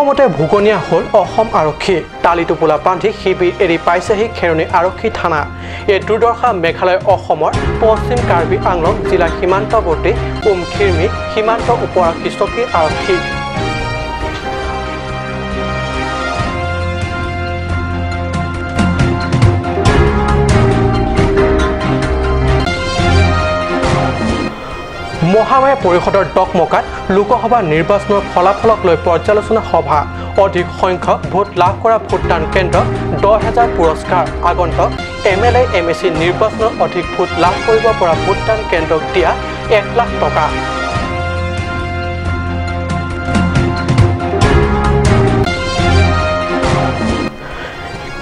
অসমতে ভুগনীয়া হ'ল অসম আৰক্ষী। টালি টোপোলা বান্ধি শিবিৰ এৰি পাইছেহি খেৰণি আৰক্ষী থানা। এই দুৰ্দশা মেঘালয় অসমৰ পশ্চিম কাৰ্বি আংলং জিলা সীমান্তৱৰ্তী উমখিৰমি সীমান্ত উপ আৰক্ষী চকীৰ আৰক্ষী। মহামায়া পৰিষদৰ ডকমকাত লোকসভা নিৰ্বাচনৰ ফলাফলক লৈ পৰ্যালোচনা সভা। অধিক সংখ্যক ভোট লাভ কৰা ভোটদান কেন্দ্ৰত 10,000 পুৰস্কাৰ। আগন্তুক MLA MAC নিৰ্বাচনত অধিক ভোট লাভ কৰিব পৰা ভোটদান কেন্দ্ৰক দিয়া 1 লাখ টকা।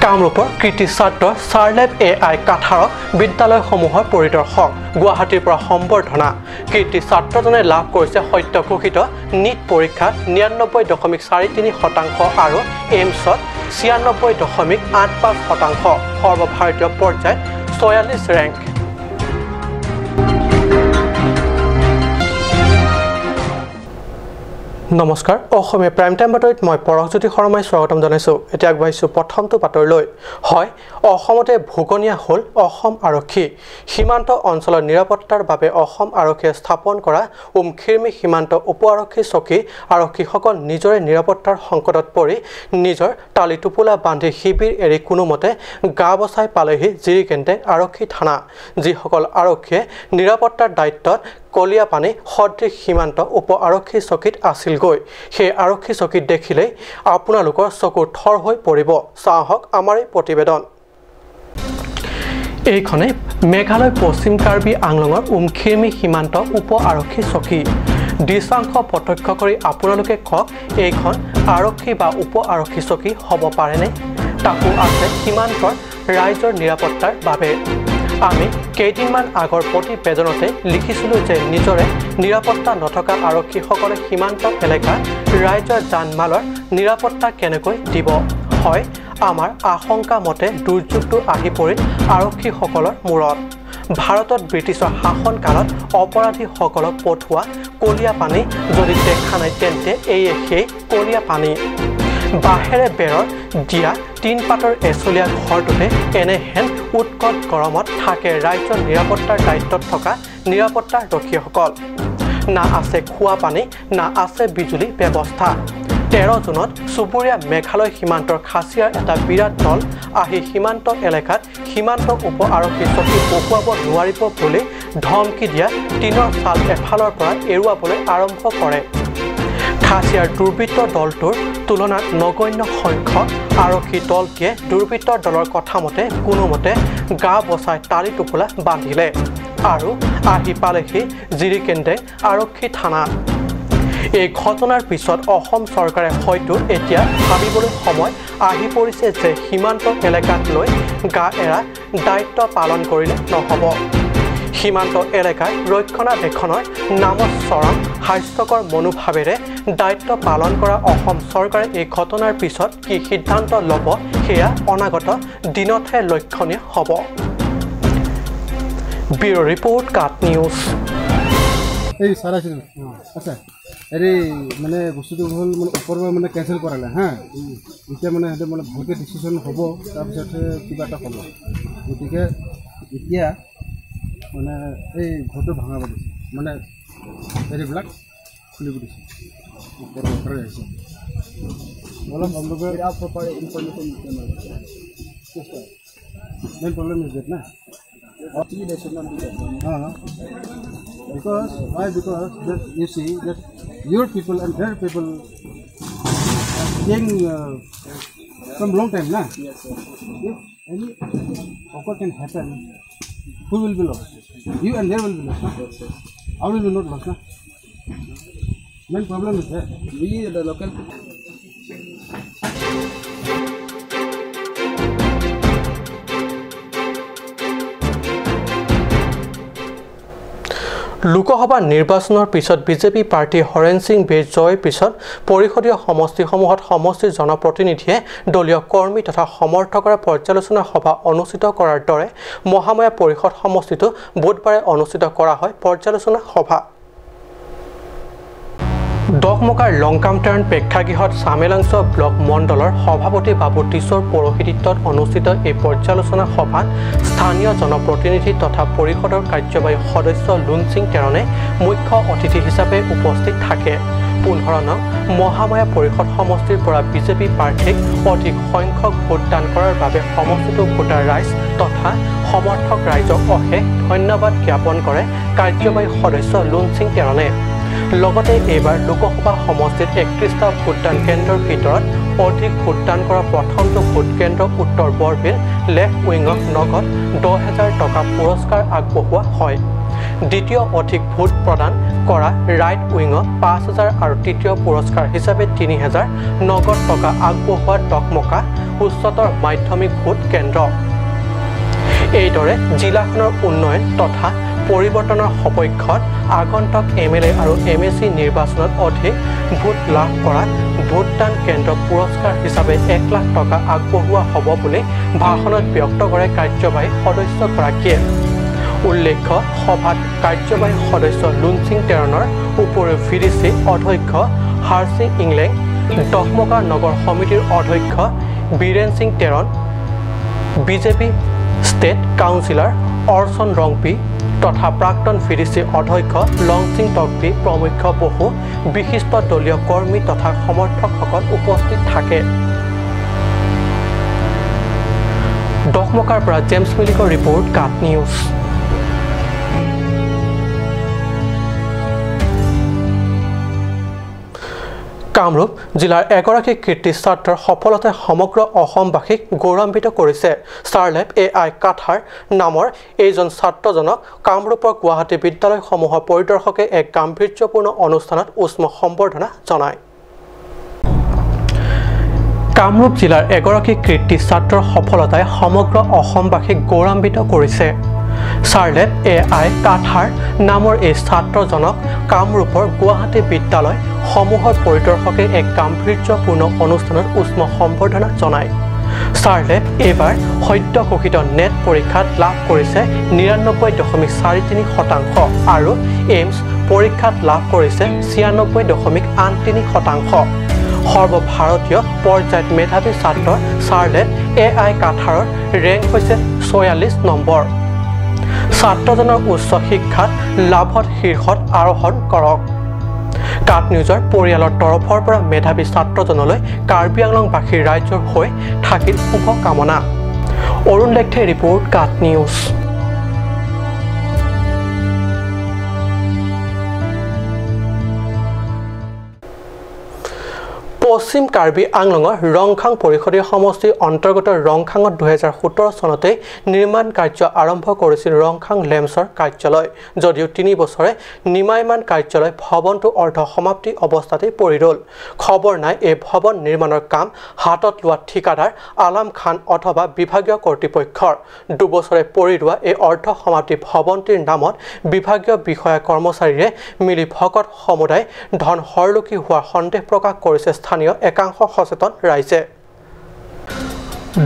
কামৰূপৰ কৃতি ছাত্ৰ চাৰ্লেব AI কাথাৰক বিদ্যালয়সমূহৰ পৰিদৰ্শক। গুৱাহাটীৰ পৰা সম্বৰ্ধনা। কৃতি ছাত্ৰজনে লাভ কৰিছে সত্য ঘোষিত নীট পৰীক্ষাত 99.43% আৰু এইমছত 96.85%, সৰ্বভাৰতীয় পৰ্যায়ত 46 ৰেংক। নমস্কাৰ, অসমীয়া প্ৰাইম টাইম বাতৰিত মই পৰশজ্যোতি শৰ্মাই স্বাগতম জনাইছোঁ। এতিয়া আগবাঢ়িছোঁ প্ৰথমটো বাতৰিলৈ। হয়, অসমতে ভুগনীয়া হ'ল অসম আৰক্ষী। সীমান্ত অঞ্চলৰ নিৰাপত্তাৰ বাবে অসম আৰক্ষীয়ে স্থাপন কৰা উমখিৰমি সীমান্ত উপ আৰক্ষী চকী আৰক্ষীসকল নিজৰে নিৰাপত্তাৰ সংকটত পৰি নিজৰ টালি টোপোলা বান্ধি শিবিৰ এৰি কোনোমতে গা বচাই পালেহি জিৰিকেন্দেং আৰক্ষী থানা। যিসকল আৰক্ষীয়ে নিৰাপত্তাৰ দায়িত্বত কলিয়াপানী সদৃশ সীমান্ত উপ আৰক্ষী চকীত আছিলগৈ, সেই আৰক্ষী চকীত দেখিলেই আপোনালোকৰ চকু থৰ হৈ পৰিব। চাওঁ আমাৰ এই প্ৰতিবেদন। এইখনে মেঘালয় পশ্চিম কাৰ্বি আংলঙৰ উমখিৰমি সীমান্ত উপ আৰক্ষী চকী। দৃশ্যাংশ প্ৰত্যক্ষ কৰি আপোনালোকে কওক, এইখন আৰক্ষী বা উপ আৰক্ষী চকী হ'ব পাৰেনে? তাকো আছে সীমান্তৰ ৰাইজৰ নিৰাপত্তাৰ বাবে। আমি কেইদিনমান আগৰ প্ৰতিবেদনতে লিখিছিলোঁ যে নিজৰে নিৰাপত্তা নথকা আৰক্ষীসকলে সীমান্ত এলেকা ৰাইজৰ জানমালৰ নিৰাপত্তা কেনেকৈ দিব? হয়, আমাৰ আশংকা মতে দুৰ্যোগটো আহি পৰিল আৰক্ষীসকলৰ মূৰত। ভাৰতত ব্ৰিটিছৰ শাসনকালত অপৰাধীসকলক পঠোৱা কলিয়াপানী যদি দেখা নাই, তেন্তে এয়ে সেই কলিয়াপানী। বাঁহেৰে বেৰৰ দিয়া টিনপাতৰ এচলীয়া ঘৰটোতে এনেহেন উৎকট গৰমত থাকে ৰাজ্যৰ নিৰাপত্তাৰ দায়িত্বত থকা নিৰাপত্তাৰক্ষীসকল। না আছে খোৱা পানী, না আছে বিজুলী ব্যৱস্থা। 13 জুনত চুবুৰীয়া মেঘালয় সীমান্তৰ খাচীয়াৰ এটা বিৰাট দল আহি সীমান্ত এলেকাত সীমান্ত উপ আৰক্ষী চকী বহুৱাব নোৱাৰিব বুলি ধমকি দিয়া টিনৰ ছাল এফালৰ পৰা এৰুৱাবলৈ আৰম্ভ কৰে। খাচীয়াৰ দুৰ্বৃত্ত দলটোৰ তুলনাত নগণ্য সংখ্যক আৰক্ষী দলটিয়ে দুৰ্বৃত্তৰ দলৰ কথামতে কোনোমতে গা বচাই টালি টোপোলা বান্ধিলে আৰু আহি পালেহি জিৰিকেন্দেং আৰক্ষী থানাত। এই ঘটনাৰ পিছত অসম চৰকাৰে হয়তো এতিয়া ভাবিবলৈ সময় আহি পৰিছে যে সীমান্ত এলেকাক লৈ গা এৰা দায়িত্ব পালন কৰিলে নহ'ব। সীমান্ত এলেকাৰ ৰক্ষণাবেক্ষণৰ নামত চৰম হাস্যকৰ মনোভাৱেৰে দায়িত্ব পালন কৰা অসম চৰকাৰে এই ঘটনাৰ পিছত কি সিদ্ধান্ত ল'ব সেয়া অনাগত দিনতহে লক্ষণীয় হ'ব। ব্যুৰ' ৰিপৰ্ট, কাট নিউজ। এই ছাৰ আছিল, আচ্ছা হেৰি মানে বস্তুটো হ'ল মানে ওপৰৰ পৰা মানে কেঞ্চেল কৰালে হা, এতিয়া মানে সিহঁতে মানে ভালকৈ ডিচিশ্যন হ'ব, তাৰপিছতহে কিবা এটা হ'ব। গতিকে এতিয়া মানে এই ঘৰটো ভাঙাব দিছে, মানে হেৰিবিলাক খুলিব দিছে, ওপৰৰ পৰা আহিছে অলপ আপোনালোকে। Main problem is that না। Actually, they should not be there. Because why? Because that you see that your people and their people are staying from long time, na? Yes, sir. If any occur can happen, who will be lost? You and they will be lost, na? Yes, sir. How will be not lost, na? Main problem is that we the local people. Lok Sabha নিৰ্বাচনৰ পিছত BJP প্ৰাৰ্থী হৰেণ সিং বেৰ জয়ৰ পিছত পৰিষদীয় সমষ্টিসমূহত সমষ্টিৰ জনপ্ৰতিনিধিয়ে দলীয় কৰ্মী তথা সমৰ্থকৰে পৰ্যালোচনা সভা অনুষ্ঠিত কৰাৰ দৰে মহামায়া পৰিষদ সমষ্টিতো বুধবাৰে অনুষ্ঠিত কৰা হয় পৰ্যালোচনা সভা। ডকমকাৰ লংকাম টেৰণ প্ৰেক্ষাগৃহত চামেলাংছ ব্লক মণ্ডলৰ সভাপতি বাবু টিছৰ পৌৰোহিত্যত অনুষ্ঠিত এই পৰ্যালোচনা সভাত স্থানীয় জনপ্ৰতিনিধি তথা পৰিষদৰ কাৰ্যবাহী সদস্য লুনসিং টেৰণে মুখ্য অতিথি হিচাপে উপস্থিত থাকে। 15 নং মহামায়া পৰিষদ সমষ্টিৰ পৰা বিজেপি প্ৰাৰ্থীক অধিক সংখ্যক ভোটদান কৰাৰ বাবে সমষ্টিটো ভোটাৰ ৰাইজ তথা সমৰ্থক ৰাইজক অশেষ ধন্যবাদ জ্ঞাপন কৰে কাৰ্যবাহী সদস্য লুনসিং টেৰণে। লগতে এইবাৰ লোকসভা সমষ্টিত 31টা ভোটদান কেন্দ্ৰৰ ভিতৰত অধিক ভোটদান কৰা প্ৰথমটো ভোটকেন্দ্ৰ উত্তৰ বৰবিল লেফ্ট উইঙক নগদ 10,000 টকা পুৰস্কাৰ আগবঢ়োৱা হয়। দ্বিতীয় অধিক ভোট প্ৰদান কৰা ৰাইট উইঙক 5,000 আৰু তৃতীয় পুৰস্কাৰ হিচাপে 3,000 নগদ টকা আগবঢ়োৱা ডকমকা উচ্চতৰ মাধ্যমিক ভোট কেন্দ্ৰ। এইদৰে জিলাখনৰ উন্নয়ন তথা পৰিৱৰ্তনৰ সপক্ষত আগন্তুক MLA আৰু MAC নিৰ্বাচনত অধিক ভোট লাভ কৰা ভোটদান কেন্দ্ৰ পুৰস্কাৰ হিচাপে 1 লাখ টকা আগবঢ়োৱা হ'ব বুলি ভাষণত ব্যক্ত কৰে কাৰ্যবাহী সদস্যগৰাকীয়ে। উল্লেখ্য, সভাত কাৰ্যবাহী সদস্য লুনসিং টেৰণৰ উপৰিও VDC অধ্যক্ষ হাৰসিং ইংলেং, ডকমকা নগৰ সমিতিৰ অধ্যক্ষ Biren Singh Teron, BJP state councillor Orson Rongpi তথা প্ৰাক্তন VDC অধ্যক্ষ লংসিং টকবি প্ৰমুখ্য বহু বিশিষ্ট দলীয় কৰ্মী তথা সমৰ্থকসকল উপস্থিত থাকে। ডকমকাৰ পৰা জেমছ মিলিকৰ ৰিপৰ্ট, কাট নিউজ। কামৰূপ জিলাৰ এগৰাকী কৃতী ছাত্ৰৰ সফলতাই সমগ্ৰ অসমবাসীক গৌৰৱান্বিত কৰিছে। ষ্টাৰলেব AI কাথাৰ নামৰ এইজন ছাত্ৰজনক কামৰূপৰ গুৱাহাটী বিদ্যালয়সমূহৰ পৰিদৰ্শকে এক গাম্ভীৰ্যপূৰ্ণ অনুষ্ঠানত উষ্ম সম্বৰ্ধনা জনায়। কামৰূপ জিলাৰ এগৰাকী কৃতী ছাত্ৰৰ সফলতাই সমগ্ৰ অসমবাসীক গৌৰৱান্বিত কৰিছে। চাৰ্লেট AI কাথাৰ নামৰ এই ছাত্ৰজনক কামৰূপৰ গুৱাহাটী বিদ্যালয় সমূহৰ পৰিদৰ্শকে এক গাম্ভীৰ্যপূৰ্ণ অনুষ্ঠানত উষ্ম সম্বৰ্ধনা জনায়। চাৰ্লেট এইবাৰ সদ্য ঘোষিত নেট পৰীক্ষাত লাভ কৰিছে 99.43% আৰু এইমছ পৰীক্ষাত লাভ কৰিছে 96.83%। সৰ্বভাৰতীয় পৰ্যায়ত মেধাৱী ছাত্ৰ চাৰ্লেট AI কাথাৰৰ ৰেংক হৈছে 46 নম্বৰ। ছাত্ৰজনৰ উচ্চ শিক্ষাত লাভত শীৰ্ষত আৰোহণ কৰক। কাট নিউজৰ পৰিয়ালৰ তৰফৰ পৰা মেধাৱী ছাত্ৰজনলৈ কাৰ্বি আংলংবাসীৰ ৰাইজৰ হৈ থাকিল শুভকামনা। অৰুণ লেখথে ৰিপৰ্ট, কাট নিউজ। পশ্চিম কাৰ্বি আংলঙৰ ৰংখাং পৰিষদীয় সমষ্টিৰ অন্তৰ্গত ৰংখাঙত 2017 চনতে নিৰ্মাণ কাৰ্য আৰম্ভ কৰিছিল ৰংখাং লেমছৰ কাৰ্যালয়। যদিও 3 বছৰে নিৰ্মাণ কাৰ্যালয় ভৱনটো অৰ্ধ সমাপ্তি অৱস্থাতেই পৰি ৰ'ল। খবৰ নাই এই ভৱন নিৰ্মাণৰ কাম হাতত লোৱা ঠিকাদাৰ আলাম খান অথবা বিভাগীয় কৰ্তৃপক্ষৰ। 2 বছৰে পৰি ৰোৱা এই অৰ্ধ সমাপ্তি ভৱনটিৰ নামত বিভাগীয় বিষয়া কৰ্মচাৰীৰে মিলি ভকত সমুদায় ধন হৰলুকি হোৱাৰ সন্দেহ প্ৰকাশ কৰিছে স্থানীয় একাংশ সচেতন ৰাইজে।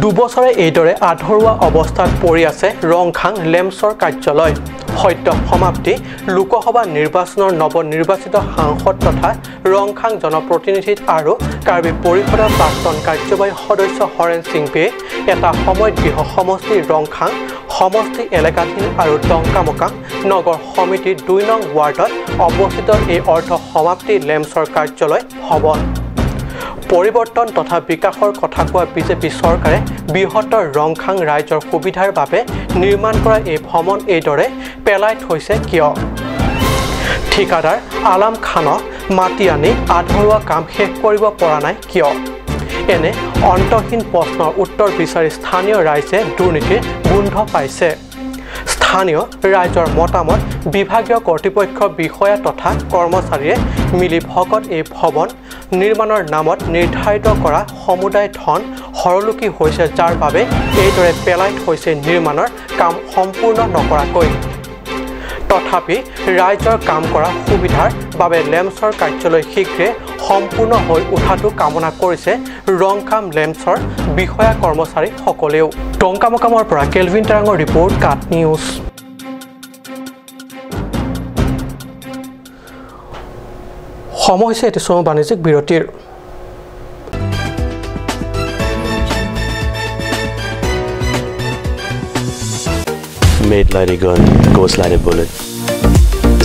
2 বছৰে এইদৰে আধৰুৱা অৱস্থাত পৰি আছে ৰংখাং লেমছৰ কাৰ্যালয়। সদ্য সমাপ্তি লোকসভা নিৰ্বাচনৰ নৱনিৰ্বাচিত সাংসদ তথা ৰংখাং জনপ্ৰতিনিধি আৰু কাৰ্বি পৰিষদৰ প্ৰাক্তন কাৰ্যবাহী সদস্য হৰেণ সিংপে এটা সময়ত গৃহ সমষ্টি ৰংখাং সমষ্টি এলেকাধীন আৰু ডংকামকাং নগৰ সমিতিৰ 2 নং ৱাৰ্ডত অৱস্থিত এই অৰ্ধ সমাপ্তি লেমছৰ কাৰ্যালয় ভৱন। পৰিৱৰ্তন তথা বিকাশৰ কথা কোৱা বিজেপি চৰকাৰে বৃহত্তৰ ৰংখাং ৰাইজৰ সুবিধাৰ বাবে নিৰ্মাণ কৰা এই ভৱন এইদৰে পেলাই থৈছে কিয়? ঠিকাদাৰ আলাম খানক মাতি আনি আধৰুৱা কাম শেষ কৰিব পৰা নাই কিয়? এনে অন্তহীন প্ৰশ্নৰ উত্তৰ বিচাৰি স্থানীয় ৰাইজে দুৰ্নীতিৰ গোন্ধ পাইছে। স্থানীয় ৰাইজৰ মতামত বিভাগীয় কৰ্তৃপক্ষ বিষয়া তথা কৰ্মচাৰীয়ে মিলি ভকত এই ভৱন নিৰ্মাণৰ নামত নিৰ্ধাৰিত কৰা সমুদায় ধন হৰলুকি হৈছে, যাৰ বাবে এইদৰে পেলাই থৈছে নিৰ্মাণৰ কাম সম্পূৰ্ণ নকৰাকৈ। তথাপি ৰাইজৰ কাম কৰা সুবিধাৰ বাবে লেমছৰ কাৰ্যালয় শীঘ্ৰে সম্পূৰ্ণ হৈ উঠাটো কামনা কৰিছে ৰংখাম লেমছৰ বিষয়া কৰ্মচাৰীসকলেও। টংকামকামৰ পৰা কেলভিন টাৰাঙৰ ৰিপৰ্ট, কাট নিউজ। সময় হৈছে এটি চমু বাণিজ্যিক বিৰতিৰ। Made like a gun, goes like a bullet.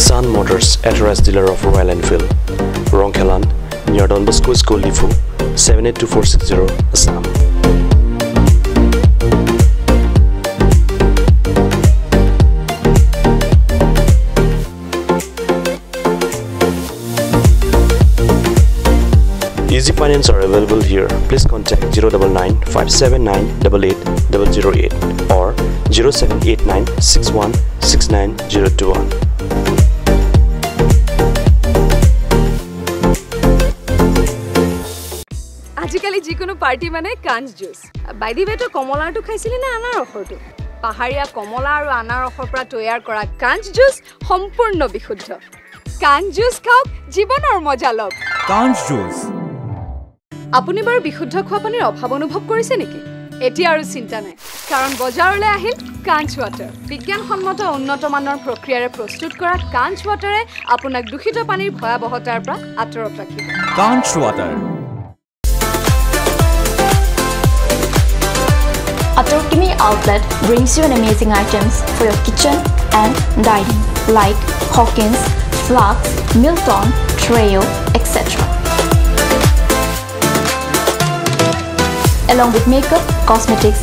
Sun Motors, authorized dealer of Royal Enfield, Rongkhelan, near Don Bosco School, Lifu, 782460, Assam. Easy finance are available here. Please contact 099 579 88 008 or 0789 61 69 021. আজিকালি যিকোনো party মানে কাঞ্চ juice. By the ৱে, তই কমলাৰটো খাইছিলি নে আনাৰসৰটো? পাহাৰীয়া কমলা আৰু আনাৰসৰ পৰা তৈয়াৰ কৰা কাঞ্চ জুচ সম্পূৰ্ণ বিশুদ্ধ। কাঞ্চ জুচ খাওক, জীৱনৰ মজা লওক। কাঞ্চ জুচ। আপুনি বাৰু বিশুদ্ধ খোৱা পানীৰ অভাৱ অনুভৱ কৰিছে নেকি? এতিয়া আৰু চিন্তা নাই, কাৰণ বজাৰলৈ আহিল কাঞ্চ ৱাটাৰ। বিজ্ঞানসন্মত উন্নত মানৰ প্ৰক্ৰিয়াৰে প্ৰস্তুত কৰা কাঞ্চ ৱাটাৰে আপোনাক দূষিত পানীৰ ভয়াৱহতাৰ পৰা আঁতৰত ৰাখিব। কাঞ্চ water. Atorkimi outlet brings you an amazing items for your kitchen and dining like Hawkins, Flux, Milton, Treo, etc. Along with makeup, cosmetics,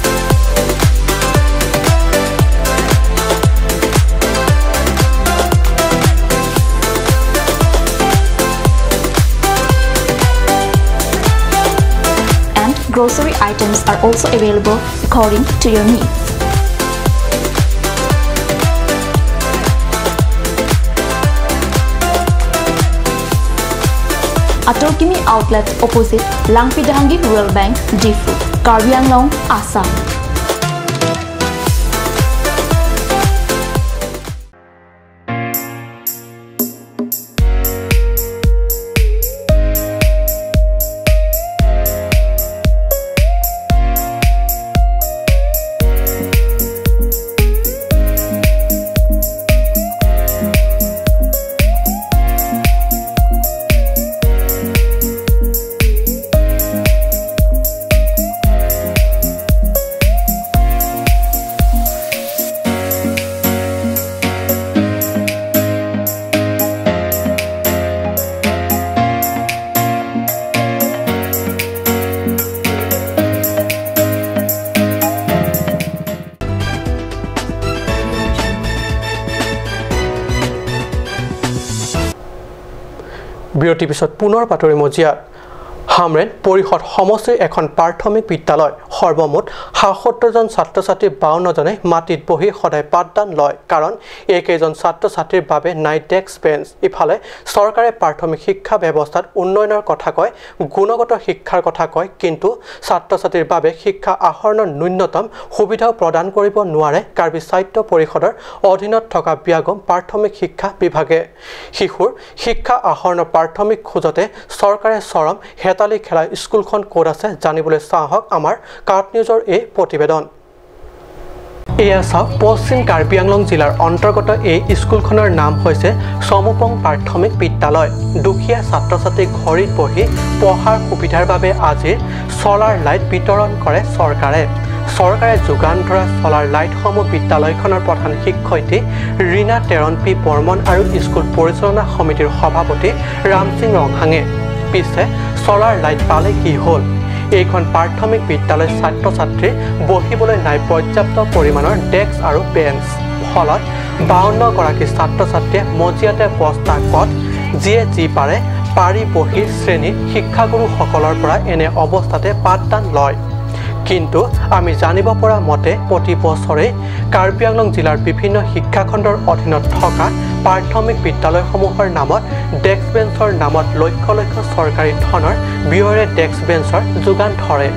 and grocery items are also available according to your needs. Atorkimi outlet opposite Langpidahangi Rural Bank, Difu, Karbi Anglong, Assam. বিৰতিৰ পিছত পুনৰ বাতৰি মজিয়াত। হামৰেন পৰিষদ সমষ্টিৰ এখন প্ৰাথমিক বিদ্যালয় সৰ্বমুঠ ৭৭জন ছাত্ৰ ছাত্ৰী ৫২জনে মাটিত বহি সদায় পাঠদান লয়, কাৰণ এইকেইজন ছাত্ৰ ছাত্ৰীৰ বাবে নাই ডেস্ক বেঞ্চ। ইফালে চৰকাৰে প্ৰাথমিক শিক্ষা ব্যৱস্থাত উন্নয়নৰ কথা কয়, গুণগত শিক্ষাৰ কথা কয়, কিন্তু ছাত্ৰ ছাত্ৰীৰ বাবে শিক্ষা আহৰণৰ ন্যূনতম সুবিধাও প্ৰদান কৰিব নোৱাৰে কাৰ্বি সাহিত্য পৰিষদৰ অধীনত থকা বিয়াগম প্ৰাথমিক শিক্ষা বিভাগে। শিশুৰ শিক্ষা আহৰণৰ প্ৰাথমিক খোজতে চৰকাৰে চৰম হেতালি খেলা স্কুলখন ক'ত আছে জানিবলৈ চাহক আমাৰ কাট নিউজৰ এই প্ৰতিবেদন। এয়া চাওক, পশ্চিম কাৰ্বি আংলং জিলাৰ অন্তৰ্গত এই স্কুলখনৰ নাম হৈছে চমুপং প্ৰাথমিক বিদ্যালয়। দুখীয়া ছাত্ৰ ছাত্ৰী ঘড়ীত বহি পঢ়াৰ সুবিধাৰ বাবে আজিৰ ছ'লাৰ লাইট বিতৰণ কৰে চৰকাৰে। চৰকাৰে যোগান ধৰা ছ'লাৰ লাইটসমূহ বিদ্যালয়খনৰ প্ৰধান শিক্ষয়িত্ৰী ৰীণা টেৰণ পি বৰ্মন আৰু স্কুল পৰিচালনা সমিতিৰ সভাপতি ৰামসিং ৰংহাঙে। পিছে ছ'লাৰ লাইট পালে কি হ'ল, এইখন প্ৰাথমিক বিদ্যালয় ছাত্ৰ ছাত্ৰীৰ বহিবলৈ নাই পৰ্যাপ্ত পৰিমাণৰ ডেস্ক আৰু বেঞ্চ। ফলত ৫২গৰাকী ছাত্ৰ ছাত্ৰীয়ে মজিয়াতে বস্তা কট যিয়ে যি পাৰে পাৰি বহি শ্ৰেণীৰ শিক্ষাগুৰুসকলৰ পৰা এনে অৱস্থাতে পাঠদান লয়। কিন্তু আমি জানিব পৰা মতে প্ৰতি বছৰে কাৰ্বি আংলং জিলাৰ বিভিন্ন শিক্ষাখণ্ডৰ অধীনত থকা প্ৰাথমিক বিদ্যালয়সমূহৰ নামত ডেস্ক বেঞ্চৰ নামত লক্ষ লক্ষ চৰকাৰী ধনৰ ব্যয়েৰে ডেস্ক বেঞ্চৰ যোগান ধৰে,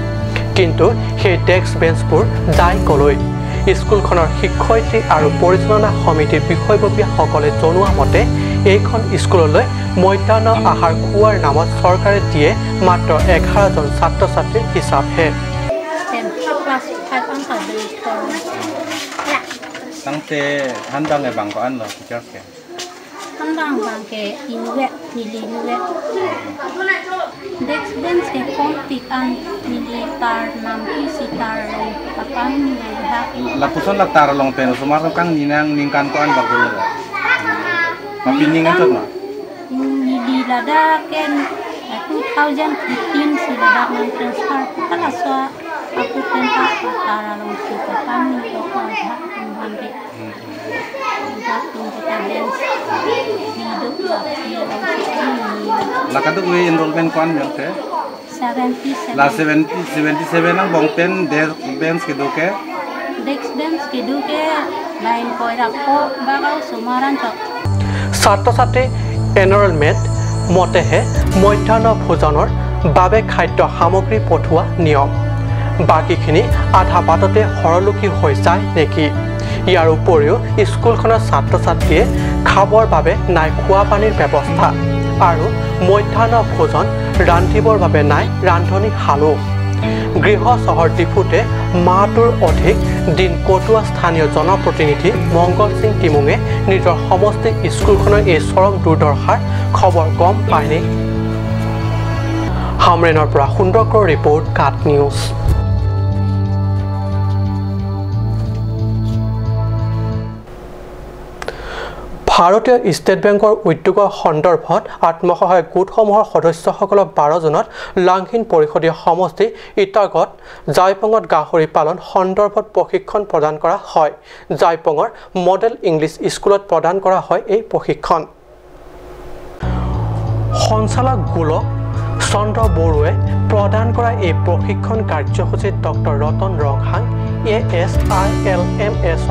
কিন্তু সেই ডেস্ক বেঞ্চবোৰ যায় কলৈ? স্কুলখনৰ শিক্ষয়িত্ৰী আৰু পৰিচালনা সমিতিৰ বিষয়ববীয়াসকলে জনোৱা মতে এইখন স্কুললৈ মধ্যাহ্ন আহাৰ খোৱাৰ নামত চৰকাৰে দিয়ে মাত্ৰ ১১জন ছাত্ৰ ছাত্ৰীৰ হিচাপহে। ตั้งแต่ท่านดังไงบางก็อันเหรอเจ้าแก Andang bangke inuwe nili nuwe desk bench ke kong pik an nili tar nam ki sitar long papan ni ha la puson la tar long pen sumar kang ninang ningkan ko an bagul la mapiningan chot ma nili lada ken 2015 si lada nang transfer kala so aku tenta tar long si papan ni to ko ha bangke Lakadu we enrollment kon myong ke 77 la 77 ang bong pen desk bench ke doke desk bench ke doke line koi rakho bagau sumaran chok ছাত্ৰ ছাত্ৰী enrolment মতেহে মধ্যাহ্ন ভোজনৰ বাবে খাদ্য সামগ্ৰী পঠোৱা নিয়ম বাকীখিনি আধা বাটতে হৰলুকি হৈ যায় নেকি ইয়াৰ উপৰিও স্কুলখনৰ ছাত্ৰ ছাত্ৰীয়ে খাবৰ বাবে নাই খোৱা পানীৰ ব্যৱস্থা আৰু মধ্যাহ্ন ভোজন ৰান্ধিবৰ বাবে নাই ৰান্ধনীশালো গৃহ চহৰ ডিফুতে মাহটোৰ অধিক দিন কটোৱা স্থানীয় জনপ্ৰতিনিধি মংগল সিং টিমুঙে নিজৰ সমষ্টি স্কুলখনৰ এই চৰম দুৰ্দশাৰ খবৰ গম পায়নে হামৰেনৰ পৰা সুন্দৰকৰ ৰিপৰ্ট কাট নিউজ ভাৰতীয় ষ্টেট বেংকৰ উদ্যোগৰ সন্দৰ্ভত আত্মসহায়ক গোটসমূহৰ সদস্যসকলক 12 জুনত লাংহিন পৰিষদীয় সমষ্টি ইটাগত জাইপঙত গাহৰি পালন সন্দৰ্ভত প্ৰশিক্ষণ প্ৰদান কৰা হয়। জাইপঙৰ মডেল ইংলিছ স্কুলত প্ৰদান কৰা হয় এই প্ৰশিক্ষণ। সঞ্চালক গোলক চন্দ্ৰ বড়োৱে প্ৰদান কৰা এই প্ৰশিক্ষণ কাৰ্যসূচীত doctor Ratan Ronghang ASRLMS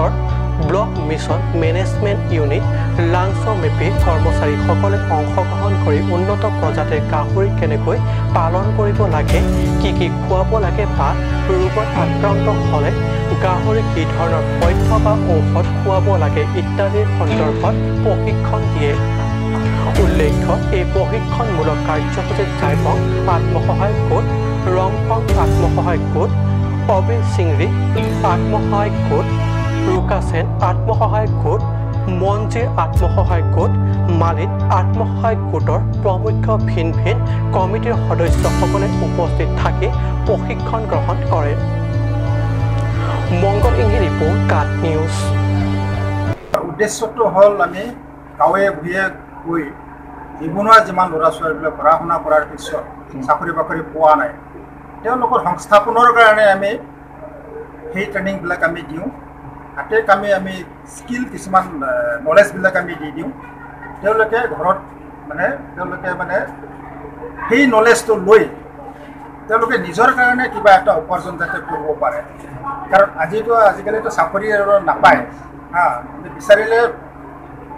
block mission management unit লাংচমেপি কৰ্মচাৰীসকলে অংশগ্ৰহণ কৰি উন্নত প্ৰজাতিৰ গাহৰি কেনেকৈ পালন কৰিব লাগে, কি কি খুৱাব লাগে বা ৰোগত আক্ৰান্ত হ'লে গাহৰি কি ধৰণৰ পথ্য বা ঔষধ খুৱাব লাগে ইত্যাদিৰ সন্দৰ্ভত প্ৰশিক্ষণ দিয়ে। উল্লেখ্য এই প্ৰশিক্ষণমূলক কাৰ্যসূচীত জাইপং আত্মসহায়ক গোট, ৰংপং আত্মসহায়ক গোট, অবি চিংৰি আত্মসহায়ক গোট, ৰুকাচেন আত্মসহায়ক গোট, মঞ্জিৰ আত্মসহায়ক গোট, মালিত আত্মসহায়ক গোটৰ প্ৰমুখ্য ভিন ভিন কমিটিৰ সদস্যসকলে উপস্থিত থাকি প্ৰশিক্ষণ গ্ৰহণ কৰে। মংগল ইংহি ৰিপৰ্ট, কাট নিউজ। উদ্দেশ্যটো হ'ল আমি গাঁৱে ভূঞে গৈ নিবনুৱা যিমান ল'ৰা ছোৱালীবিলাক পঢ়া শুনা কৰাৰ পিছত চাকৰি বাকৰি পোৱা নাই, তেওঁলোকৰ সংস্থাপনৰ কাৰণে আমি সেই ট্ৰেইনিংবিলাক আমি দিওঁ। তাতে আমি স্কিল কিছুমান নলেজবিলাক আমি দি দিওঁ, তেওঁলোকে ঘৰত মানে তেওঁলোকে মানে সেই নলেজটো লৈ তেওঁলোকে নিজৰ কাৰণে কিবা এটা উপাৰ্জন যাতে কৰিব পাৰে। কাৰণ আজিকালিতো চাকৰি আৰু নাপায়, হা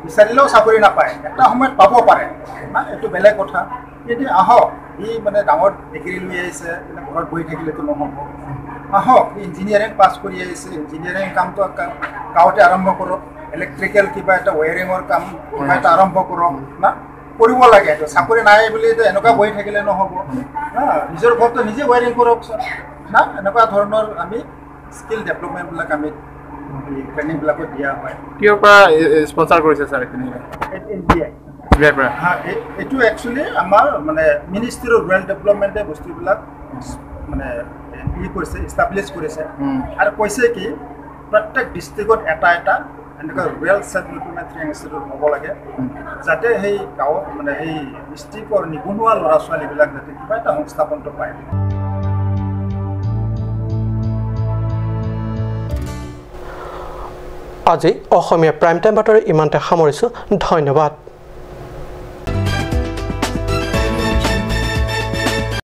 বিচাৰিলেও চাকৰি নাপায়, এটা সময়ত পাব পাৰে না, এইটো বেলেগ কথা। কিন্তু আহক, সি মানে ডাঙৰ ডিগ্ৰী লৈ আহিছে, মানে ঘৰত বহি থাকিলেতো নহ'ব। আহক, ইঞ্জিনিয়াৰিং পাছ কৰি আহিছে, ইঞ্জিনিয়াৰিং কামটো গাঁৱতে আৰম্ভ কৰক, ইলেক্ট্ৰিকেল কিবা এটা ৱেৰিঙৰ কাম কিবা এটা আৰম্ভ কৰক না, কৰিব লাগে। এইটো চাকৰি নাই বুলি এনেকুৱা বহি থাকিলে নহ'ব, হা নিজৰ ঘৰটো নিজে ৱেৰিং কৰকচোন না। এনেকুৱা ধৰণৰ আমি স্কিল ডেভেলপমেণ্টবিলাক আমি ট্ৰেইনিংবিলাকত দিয়া হয়। কিহৰ পৰা স্পনচাৰ কৰিছে ছাৰ এইখিনি? এছ বি আই। হা, এইটো একচুৱেলি আমাৰ মানে মিনিষ্ট্ৰি অফ ৰুৰেল ডেভেলপমেণ্টে বস্তুবিলাক মানে ই কৰিছে, ইষ্টাব্লিছ কৰিছে আৰু কৈছে কি প্ৰত্যেক ডিষ্ট্ৰিক্টত এটা এটা এনেকুৱা rural self employment training institute হ'ব লাগে, যাতে সেই গাঁৱত মানে সেই ডিষ্ট্ৰিক্টৰ নিবনুৱা ল'ৰা ছোৱালীবিলাক যাতে কিবা এটা সংস্থাপনটো পায়। আজি অসমীয়া প্ৰাইম টাইম বাতৰি ইমানতে সামৰিছোঁ। ধন্যবাদ।